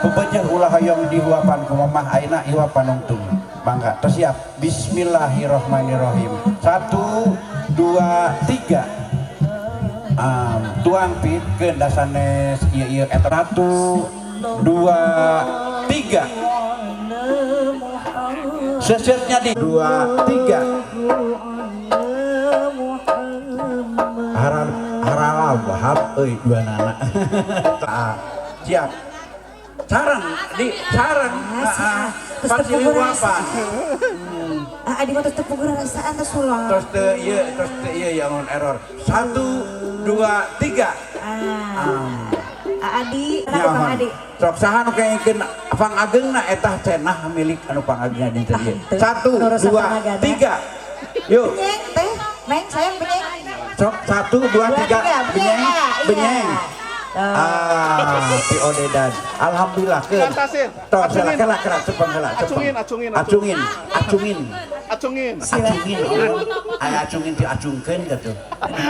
Pepejah ulah hoyong dihuapan ku mamah ayeuna iwa panungtung. Mangga, tos siap. Bismillahirrahmanirrahim. 1 2 3. Tuang pit keun dasanes ieu ieu eta 1 2 3. Sesetnya di 2 3. Haral haralab wahab euy dua nana. Siap. Sarang di sarang. Terus Pan silih tepung huapan. Ah, adi mah terus tepung rasaan terus ulah. Terus teu ieu, terus teu ieu yang error. 1 2 3. Ah. Adi, kenapa Kang Adi? Sok saha nu kaengkeun pangageungna eta cenah milik anu pangageungna dinten ieu. Ah, 1 nu resep 2 panagana. 3. Yuk. Benyeng teh, Neng sayang benyeng. Sok 1 2 2 3. 3, Benyeng, benyeng. Iya. Benyeng. Ah, si Odedan. Alhamdulillah ke. Lantasin. Tos Acungin. kela kela cepeng heula, cepeng. Acungin, acungin, Acungin, acungin. Acungin. Acungin. Aya acungin diacungkeun gitu.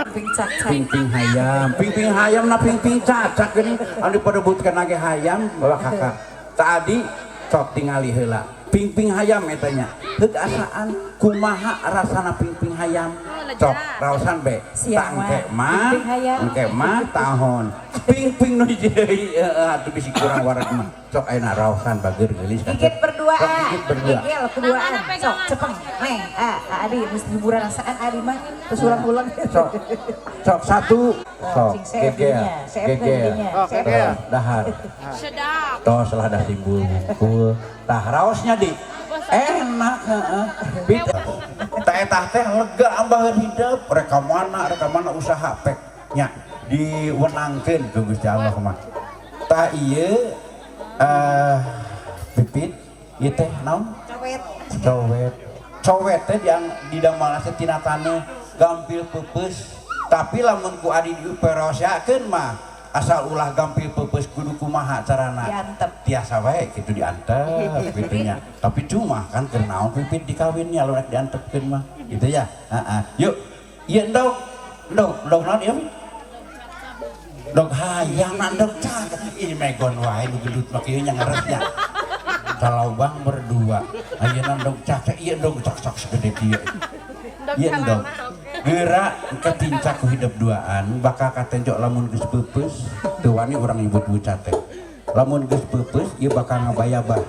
Ping cacak. Ping-ping hayam, ping-ping hayam na ping-ping cacak geuning anu diperebutkeun ge hayam bawa kakak. Tadi sok tingali heula. Ping-ping hayam eta nya. Heug asaan kumaha rasana ping-ping hayam? Sok raosan be. Siang Tangke mah. mah, Ping-ping hayam. engke mah tahon. Ping-ping nu hiji deui heeh atuh bisi kurang wareg mah. Sok ayeuna raosan bager geulis. Gigit berdua. Sok gigit berdua. Gigil berduaan. Sok cepeng. Neng, ah, Adi mesti hiburan rasaan Adi mah terus ulang-ulang. Sok. Sok satu. Sok Sing seep gegel. dinya, seep Gegel. dinya, Oh, seep gegel. Dahar. Sedap. Tos lah dah timbul bungkul. Tah raosnya di enak heeh. Pit. Tah eta teh lega ambaheun hidup, reka mana usaha pek nya diwenangkeun ku Gusti Allah mah. Tah ieu pipit ieu teh naon? Cowet. Cowet. Cowet teh yang didamelna teh tina taneuh gampil peupeus. Tapi lamun ku adi diuperosyakeun mah asal ulah gampil peupeus kudu kumaha carana? Diantep. Tiasa wae kitu diantep kitu nya. Tapi cuma kan keur naon pipit dikawinnya lamun rek diantepkeun mah gitu ya. Heeh. Yuk, ieu endog. Endog, endog naon ieu? Endog hayam endog cakep. Ini megon wae nu gendut mah kieu nya ngeresnya. Salawang berdua. Ayeuna endog cakep, ieu endog cak-cak segede kieu. Ieu endog. Geura ketincak ku hidup duaan bakal katenjok lamun geus peupeus teu wani urang nyebut bucat teh. Lamun geus peupeus ieu bakal ngabayabah.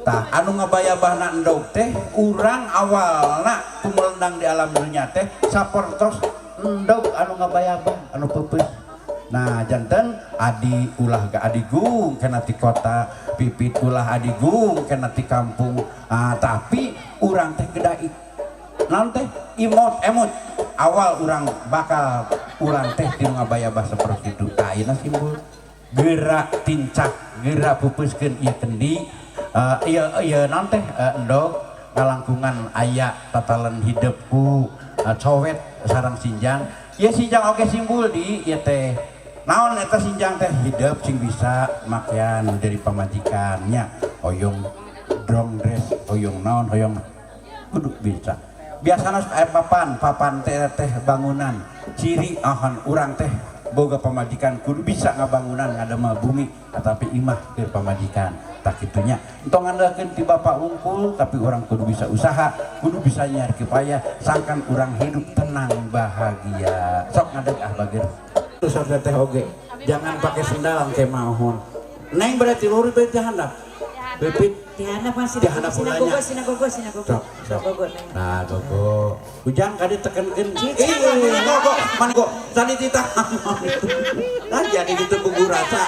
Tah anu ngabayabahna endog teh urang awalna kumelendang di alam dunya teh sapertos endog anu ngabayabah anu peupeus. Nah janten adi ulah ga adigung kena ti kota, pipit ulah adigung kena ti kampung. Ah, tapi urang teh kedah naon teh imot emut awal urang bakal urang teh ti nu ngabayabah seperti itu. Tah ayeuna simbol geura tincak geura pupeuskeun ieu kendi ieu ieu naon teh endog ngalangkungan aya tatalan hidupku cowet sarang sinjang. Ieu sinjang oge simbol di ieu teh naon eta sinjang teh hidup sing bisa makean dari pamajikannya hoyong drong dress hoyong naon hoyong kudu bisa. Biasana aya papan, papan teh teh bangunan ciri ahan urang teh boga pamajikan kudu bisa ngabangunan ngadamel bumi tetapi imah keur pamajikan tak kitunya. Entong ngandalkeun ti bapak wungkul tapi urang kudu bisa usaha, kudu bisa nyari kepaya sangkan urang hidup tenang bahagia. Sok ngadeg ah bager. Sok teh oge. Jangan pakai sendal engke maohon. Neng berarti luhur berarti handap. Pipit Dihandap masih Dihandap sinagogo, ulanya. sinagogo, sinagogo. Sok, sok. Sinagogo, Neng. Nah, gogo. Ujang kadi tekenkeun. Ih, gogo, mana go? Tadi titah. Nah, jadi gitu buku rasa.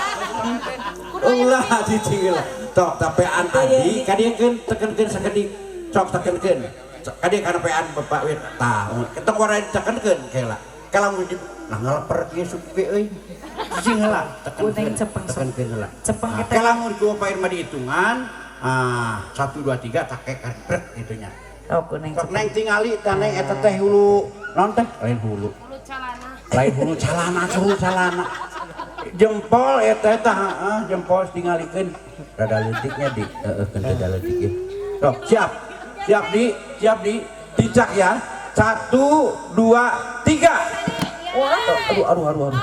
Ulah cicing lah. Sok tapean adi kadiekeun tekenkeun sakedik. Sok tekenkeun. Kadi kana pean Bapak wit. Tah, ketong warai ditekenkeun kela. Kalau mun nah ngaleper kieu suku ge euy. Cicing heula, tekenkeun. Neng cepeng, sok. Tekenkeun heula. Cepeng Nah, kita. kela mun ku Bapak Irma dihitungan, ah 1 2 3 takek krek gitu nya. Oh, ku Neng Sok cepeng. neng tingali tah neng eta teh hulu naon teh? Lain hulu. Hulu calana. Lain hulu calana, hulu calana. Jempol eta teh heeh, jempol tingalikeun. Rada leutiknya di heeh keun rada leutik ieu. Sok siap. Siap di, siap di. Dicak ya. 1 2 3. Wah, aduh aduh aduh aduh.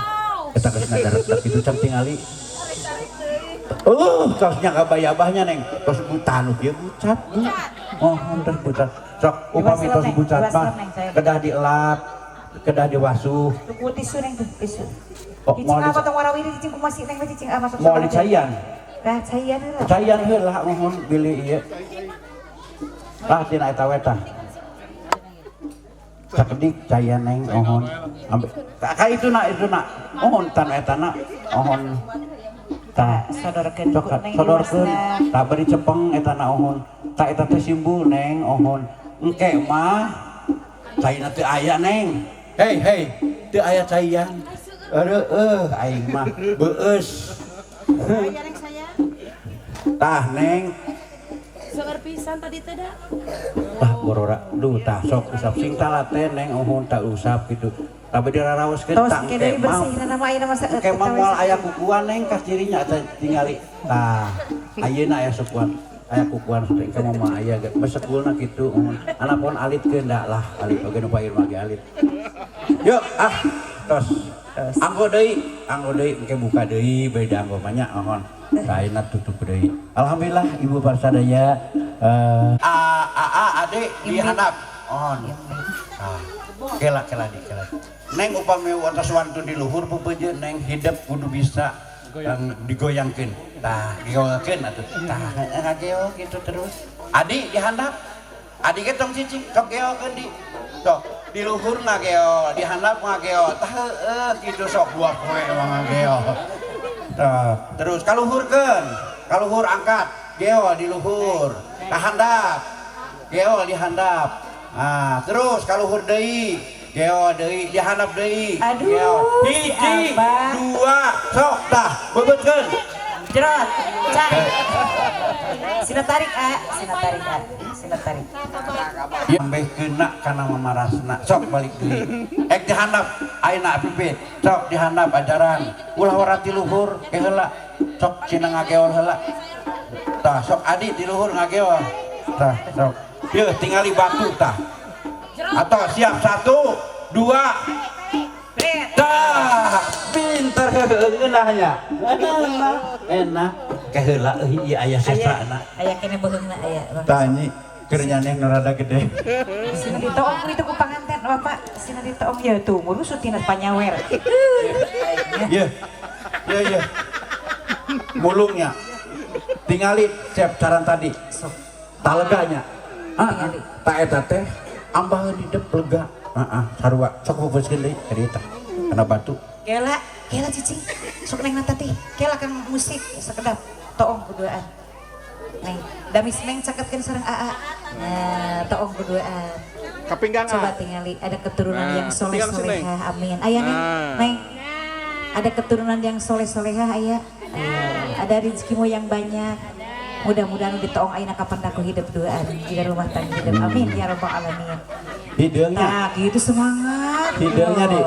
Eta geus ngadaretak kitu can tingali. Tosnya kabayabahnya, Neng. Tos tanu kieu bucat, Bu. Oh, tos bucat. Sok upami tos bucat mah kedah dielap, kedah diwasuh. Tuku tisu, Neng, tuh, tisu. Oh, Cicing moal apa tong warawiri cicing kumasih, Neng, cicing ah masuk. Moal dicaian. Lah, caian heula. Caian heula mohon bilih ieu. Lah tina eta we tah. Sakedik caian, Neng, mohon. Ambe ka itu na itu na. Mohon tan eta na. Mohon. Tah. Sodorkeun Sok ku Neng sodorkeun diwasna. Tak beri cepeng eta na ohon. Tak eta teh simbul, Neng, ohon. Engke mah caina teu aya, Neng. Hei hei, teu aya caian. Aduh, aing mah beueus. Saya, Neng, saya. Tah, Neng. Seueur pisan tadi teh da. Tah borora. Duh, tah sok usap sing talate, Neng, ohon tak usap gitu. Tapi diraraoskeun Tos tah ke engke deui mah. Bersih nama ayeuna masa. Engke mah moal aya kukuan, Neng, kas cirinya teh tingali. Tah, ayeuna aya sukuan. Aya kukuan teh engke mah moal aya ge. Besekulna kitu mohon. Anapun alitkeun da lah, alit oge nu pair mah ge alit. Yuk, ah, tos. Anggo deui, anggo deui engke buka deui beda anggo mah nya mohon. Kaina tutup deui. Alhamdulillah Ibu parsadaya A A A ade di handap. Mohon. Ah, kela kela di kela. Neng, upami atas wantun di luhur pepeje, Neng, hidup kudu bisa digoyangkeun. Tah, digoyangkeun atuh. Tah, ngageo gitu terus. Adi di handap. Adi ge tong cicing, sok geokeun di. Sok di luhur ngageo, di handap ngageo. Tah heueuh kitu sok dua poe mah ngageo. Tah, terus kaluhurkeun. Kaluhur angkat, geo di luhur. Ka handap. Geo di handap. Ah, terus kaluhur deui. Geo deui, di handap deui. Aduh, Geo. si Hiji, Abah. dua, sok tah, bebeutkeun. Jerot. Cak. Sina tarik, ah. Sina tarik, ah. Sina tarik. Ambeh kena kana mamarasna. Sok balik deui. Ek di handap, ayeuna pipit. Sok di handap ajaran. Ulah ora ti luhur, ke heula. Sok cina ngageol heula. Tah, sok adi di luhur ngageol. Tah, sok. Yeuh, tingali batu tah. Atau siap satu, dua, tah, pinter ngeunahnya. Enak, enak. Ke heula euy ieu aya sesana. Aya kene beuheungna aya. Bang. Tah nyi, keur nyaneh nu rada gede. Sina ditoong ku itu ku panganten Bapak. Sina ditoong ya tuh murusut tina panyawer. Iya, iya, iya. Mulungnya. Tingali cep caran tadi. Sok. Taleganya. Ah, Tingali. tak eta teh ambaheun hidep lega. Heeh, sarua. Sok fokuskeun deui ka dieu tah. Kana batu. Kela, kela cicing. Sok Neng nata teh. Kela kang musik sekedap toong kuduaan. Neng, damis Neng caketkeun sareng AA. Nah, toong kuduaan. Kapinggang Coba ah. tingali ada keturunan Nah, yang soleh kapinggang si Neng. solehah. Amin. Aya Neng, Nah. Neng. Ada keturunan yang soleh solehah aya. Aya. Ada rezekimu yang banyak. Mudah-mudahan ditoong ayeuna kapan aku hidup duaan jika rumah tangga hidup. Amin ya rabbal alamin. Hideungnya. Nah, gitu semangat. Hideungnya, Di.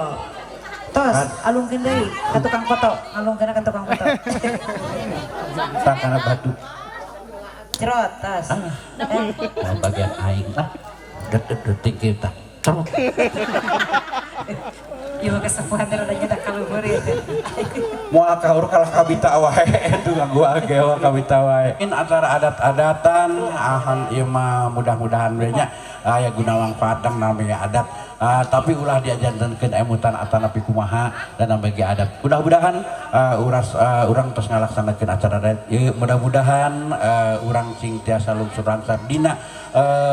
Tos, alungkeun deui ka tukang foto, alungkeun ka tukang foto. Tah kana batu. Cerot, tos. Ah, nah, bagian aing lah. Detik-detik kita. Cerot. Ieu kesepuhan teh rada nyedak ka luhur ieu teh. Moal kahur kalah kabita wae itu gua gewa kabita wae. In antara adat-adatan ahan ieu mah mudah-mudahan we nya aya guna manfaat namanya adat. Ah, tapi ulah diajantenkeun emutan atanapi kumaha dan bagi adat. Mudah-mudahan uras urang tos ngalaksanakeun acara adat ieu, mudah-mudahan urang sing tiasa lungsur langsar dina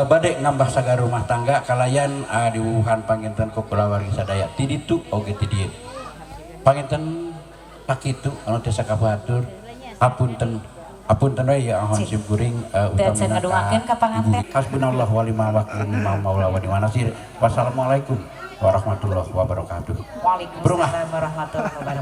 bade nambah sagar rumah tangga kalayan diwuhan panginten ku kulawargi sadaya ti ditu oge ti dieu. Panginten pakitu anu tiasa kabatur. Hapunten, hapunten we ya ahon sim kuring Dan utamina ngadoakeun ka panganten. Hasbunallah wa ni'mal wakil ni'mal maula wa ni'man nasir. Wassalamualaikum warahmatullahi wabarakatuh. Waalaikumsalam warahmatullahi wabarakatuh.